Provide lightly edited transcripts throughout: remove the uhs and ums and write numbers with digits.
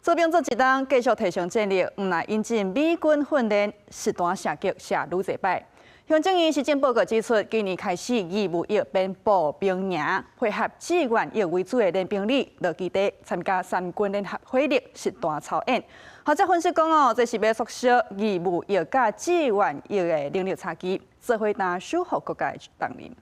做兵做一冬，繼續提升戰力，毋但引進美軍訓練，實彈射擊射愈濟擺。行政院施政報告指出，今年開始義務役變步兵營，配合志願役為主的練兵旅落基地參加三軍聯合火力實彈操演。學者分析講哦，這是欲縮小義務役佮志願役的能力差距，做伙擔守護國家的重任。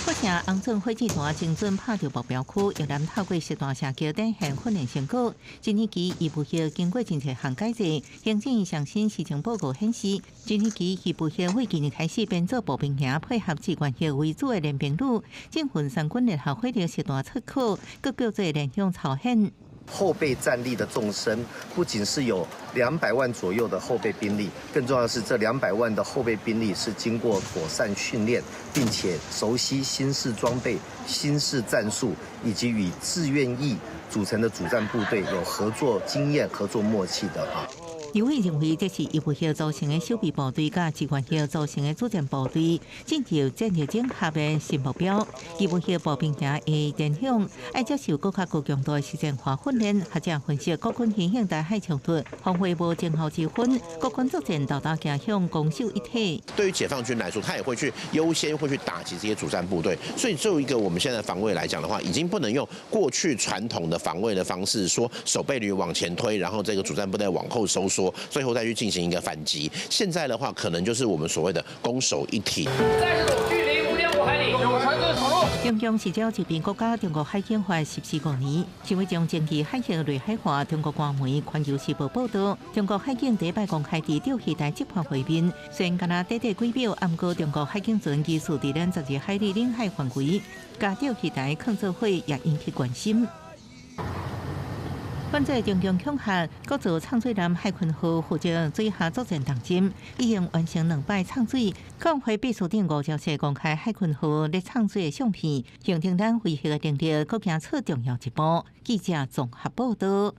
發射紅準火箭彈精準拍著目標區，越南透過實彈射擊展現訓練成果。一年期義務役經過真濟項改制，行政院上新施政報告顯示，一年期義務役為今年開始編做步兵營，配合志願役為主的練兵旅，進行三軍聯合火力實彈測考，閣叫做聯響操演。後備戰力的縱深，不僅是有200萬左右的後備兵力，更重要的是這兩百萬的後備兵力是經過妥善訓練，並且熟悉新式裝備、新式戰術，以及與志願役組成的主戰部隊有合作經驗、合作默契的啊。有委認為，這是義務役組成的守備部隊，佮志願役組成的主戰部隊進入戰力整合的新目標。義務役步兵營的聯響，愛接受閣較高強度的實戰化訓練。學者分析，國軍因應台海衝突，防衛無前後之分，國軍作戰導彈走向攻守一體。對於解放軍來說，他也會去優先會去打擊這些主戰部隊。所以，作為一個我們現在防衛來講的話，已經不能用過去傳統的防衛的方式，說守備旅往前推，然後這個主戰部隊往後收縮，最後再去進行一個反擊。現在的話，可能就是我們所謂的攻守一體。距離5.5海里，有船隻闖入。中共是照這邊國家中國海警法實施5年，是為將爭議海域內海化。中國官媒《環球時報》報道，中國海警禮拜公開佇釣魚台執法畫面，雖然敢若短短幾秒，毋過中國海警船疑似佇咱12海里領海範圍，共釣魚台囥做伙，也引起關心。反制中共恐嚇，國造藏水艦海鯤號負責水下作戰當中，已經完成兩擺藏水。國會秘書長吳釗燮公開海鯤號咧藏水的相片，形成咱威嚇的能力，閣行出重要一步。記者綜合報道。